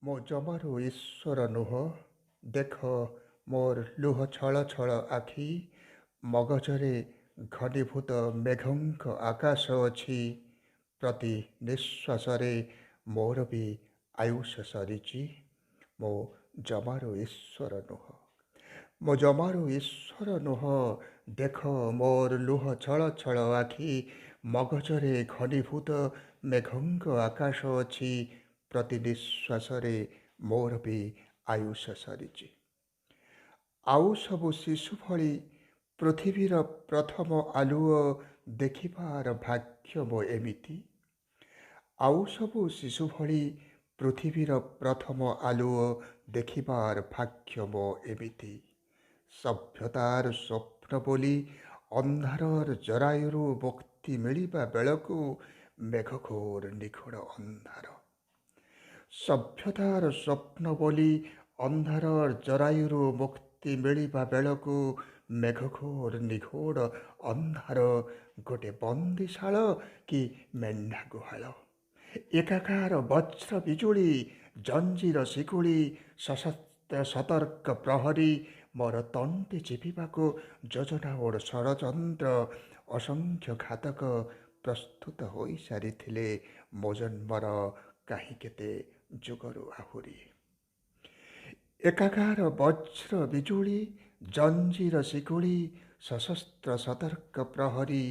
ମୋ ଜମାରୁ ଈଶ୍ୱର ନୁହଁ, ଦେଖ ମୋର ଲୁହ ଛଳ ଛଳ ଆଖି, ମଗଜରେ ଘନୀଭୂତ ମେଘଙ୍କ ଆକାଶ ଅଛି, ପ୍ରତି ନିଶ୍ୱାସରେ ମୋର ବି ଆୟୁଷ ସରିଛି। ମୋ ଜମାରୁ ଈଶ୍ୱର ନୁହଁ। ମୋ ଜମାରୁ ଈଶ୍ୱର ନୁହଁ, ଦେଖ ମୋର ଲୁହ ଛଳ ଛଳ ଆଖି, ମଗଜରେ ଘନୀଭୂତ ମେଘଙ୍କ ଆକାଶ ଅଛି, ପ୍ରତି ନିଶ୍ୱାସରେ ମୋର ବି ଆୟୁଷ ସରିଛି। ଆଉ ସବୁ ଶିଶୁ ଭଳି ପୃଥିବୀର ପ୍ରଥମ ଆଲୁଅ ଦେଖିବାର ଭାଗ୍ୟ ମୋ ଏମିତି। ଆଉ ସବୁ ଶିଶୁ ଭଳି ପୃଥିବୀର ପ୍ରଥମ ଆଲୁଅ ଦେଖିବାର ଭାଗ୍ୟ ମୋ ଏମିତି। ସଭ୍ୟତାର ସ୍ୱପ୍ନ ବୋଲି ଅନ୍ଧାରର ଜରାୟୁରୁ ମୁକ୍ତି ମିଳିବା ବେଳକୁ ମେଘଘୋର ନିଘୋଡ଼ ଅନ୍ଧାର। ସଭ୍ୟତାର ସ୍ୱପ୍ନ ବୋଲି ଅନ୍ଧାରର ଜରାୟୁରୁ ମୁକ୍ତି ମିଳିବା ବେଳକୁ ମେଘଘୋର ନିଘୋଡ଼ ଅନ୍ଧାର, ଗୋଟେ ବନ୍ଦିଶାଳ କି ମେଣ୍ଢା ଗୁହାଳ। ଏକାକାର ବଜ୍ର ବିଜୁଳି, ଜଞ୍ଜିର ଶିକୁଳି, ସଶସ୍ତ୍ର ସତର୍କ ପ୍ରହରୀ ମୋର ତଣ୍ଟି ଚିପିବାକୁ ଯୋଜନା ଓ ଷଡ଼ଯନ୍ତ୍ର, ଅସଂଖ୍ୟ ଘାତକ ପ୍ରସ୍ତୁତ ହୋଇସାରିଥିଲେ ମୋ ଜନ୍ମର କାହିଁ କେତେ ଯୁଗରୁ ଆହୁରି। ଏକାକାର ବଜ୍ର ବିଜୁଳି, ଜଞ୍ଜିର ଶିକୁଳି, ସଶସ୍ତ୍ର ସତର୍କ ପ୍ରହରୀ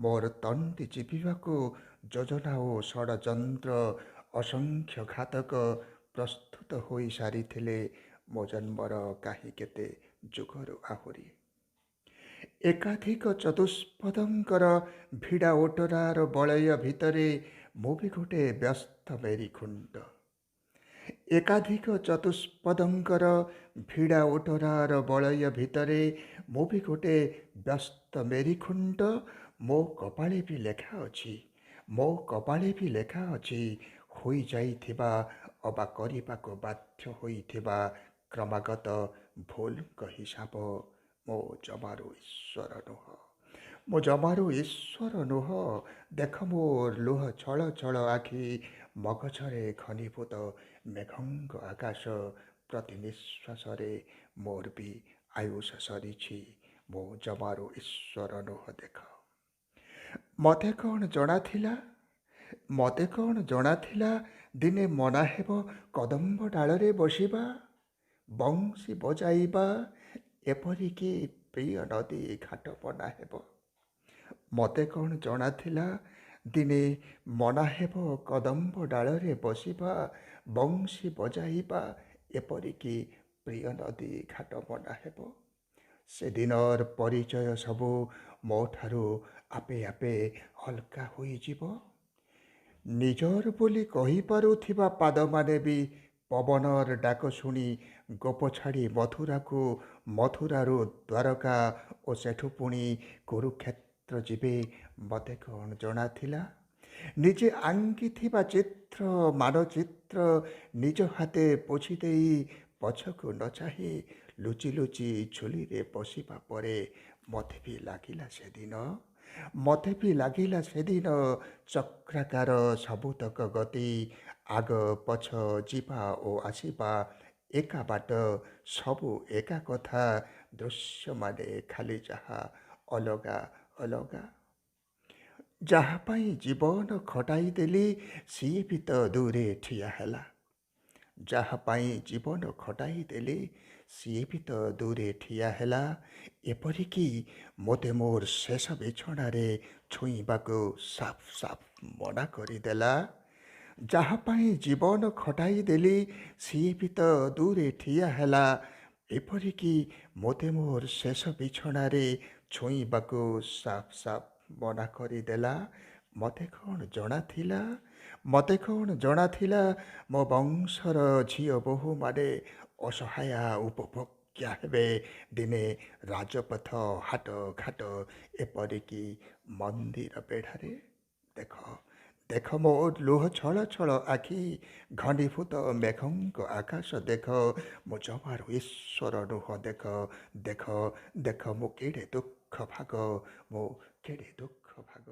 ମୋର ତଣ୍ଟି ଚିପିବାକୁ ଯୋଜନା ଓ ଷଡ଼ଯନ୍ତ୍ର, ଅସଂଖ୍ୟ ଘାତକ ପ୍ରସ୍ତୁତ ହୋଇସାରିଥିଲେ ମୋ ଜନ୍ମର କାହିଁ କେତେ ଯୁଗରୁ ଆହୁରି। ଏକାଧିକ ଚତୁଷ୍ପଦଙ୍କର ଭିଡ଼ା ଓଟରାର ବଳୟ ଭିତରେ ମୁଁ ବି ଗୋଟେ ବ୍ୟସ୍ତ ମେରିଖୁଣ୍ଟ। ଏକାଧିକ ଚତୁଷ୍ପଦଙ୍କର ଭିଡ଼ା ଓଟରାର ବଳୟ ଭିତରେ ମୁଁ ବି ଗୋଟେ ବ୍ୟସ୍ତ ମେରିଖୁଣ୍ଟ। ମୋ କପାଳେ ବି ଲେଖା ଅଛି, ମୋ କପାଳେ ବି ଲେଖା ଅଛି ହୋଇଯାଇଥିବା ଅବା କରିବାକୁ ବାଧ୍ୟ ହୋଇଥିବା କ୍ରମାଗତ ଭୁଲଙ୍କ ହିସାବ। ମୋ ଜମାରୁ ଈଶ୍ୱର ନୁହଁ। ମୋ ଜମାରୁ ଈଶ୍ୱର ନୁହଁ, ଦେଖ ମୋର ଲୁହ ଛଳ ଛଳ ଆଖି, ମଗଜରେ ଘନୀଭୂତ ମେଘଙ୍କ ଆକାଶ, ପ୍ରତି ନିଶ୍ୱାସରେ ମୋର ବି ଆୟୁଷ ସରିଛି। ମୋ ଜମାରୁ ଈଶ୍ୱର ନୁହଁ ଦେଖ। ମୋତେ କ'ଣ ଜଣାଥିଲା, ମୋତେ କ'ଣ ଜଣାଥିଲା ଦିନେ ମନା ହେବ କଦମ୍ବ ଡାଳରେ ବସିବା, ବଂଶୀ ବଜାଇବା, ଏପରିକି ପ୍ରିୟ ନଦୀ ଘାଟ ମନା ହେବ। ମୋତେ କ'ଣ ଜଣାଥିଲା ଦିନେ ମନା ହେବ କଦମ୍ବ ଡାଳରେ ବସିବା, ବଂଶୀ ବଜାଇବା, ଏପରିକି ପ୍ରିୟ ନଦୀ ଘାଟ ମନା ହେବ। ସେଦିନର ପରିଚୟ ସବୁ ମୋ ଠାରୁ ଆପେ ଆପେ ଅଲଗା ହୋଇଯିବ। ନିଜର ବୋଲି କହିପାରୁଥିବା ପାଦମାନେ ବି ପବନର ଡାକ ଶୁଣି ଗୋପ ଛାଡ଼ି ମଥୁରାକୁ, ମଥୁରାରୁ ଦ୍ୱାରକା ଓ ସେଠୁ ପୁଣି କୁରୁକ୍ଷେତ୍ର ଯିବେ, ମୋତେ କ'ଣ ଜଣାଥିଲା? ନିଜେ ଆଙ୍କିଥିବା ଚିତ୍ର ମାନଚିତ୍ର ନିଜ ହାତେ ପୋଛି ଦେଇ ପଛକୁ ନ ଚାହିଁ ଲୁଚି ଲୁଚି ଝୁଲିରେ ବସିବା ପରେ ମୋତେ ବି ଲାଗିଲା ସେଦିନ, ମୋତେ ବି ଲାଗିଲା ସେଦିନ ଚକ୍ରାକାର ସବୁତକ ଗତି, ଆଗ ପଛ ଯିବା ଓ ଆସିବା ଏକା ବାଟ, ସବୁ ଏକା କଥା, ଦୃଶ୍ୟମାନେ ଖାଲି ଯାହା ଅଲଗା ଅଲଗା। ଯାହା ପାଇଁ ଜୀବନ ଖଟାଇ ଦେଲି ସିଏ ବି ତ ଦୂରେ ଠିଆ ହେଲା। ଯାହା ପାଇଁ ଜୀବନ ଖଟାଇ ଦେଲି ସିଏ ବି ତ ଦୂରେ ଠିଆ ହେଲା, ଏପରିକି ମୋତେ ମୋର ଶେଷ ବିଛଣାରେ ଛୁଇଁବାକୁ ସାଫ ସାଫ ମନା କରିଦେଲା। ଯାହା ପାଇଁ ଜୀବନ ଖଟାଇ ଦେଲି ସିଏ ବି ତ ଦୂରେ ଠିଆ ହେଲା, ଏପରିକି ମୋତେ ମୋର ଶେଷ ବିଛଣାରେ ଛୁଇଁବାକୁ ସାଫ ସାଫ ମନା କରିଦେଲା। ମୋତେ କ'ଣ ଜଣାଥିଲା, ମୋତେ କ'ଣ ଜଣାଥିଲା ମୋ ବଂଶର ଝିଅ ବୋହୂମାନେ ଅସହାୟା ଉପଭୋଗ୍ୟା ହେବେ ଦିନେ ରାଜପଥ, ହାଟ ଘାଟ, ଏପରିକି ମନ୍ଦିର ବେଢ଼ାରେ। ଦେଖ ଦେଖ ମୋ ଲୁହ ଛଳ ଛଳ ଆଖି, ଘନୀଭୂତ ମେଘଙ୍କ ଆକାଶ ଦେଖ, ମୋ ଜମାରୁ ଈଶ୍ୱର ନୁହଁ ଦେଖ, ଦେଖ ଦେଖ ମୁଁ କେଡ଼େ ଦୁଃଖ ଭାଗ, ମୁଁ କେଡ଼େ ଦୁଃଖ ଭାଗ।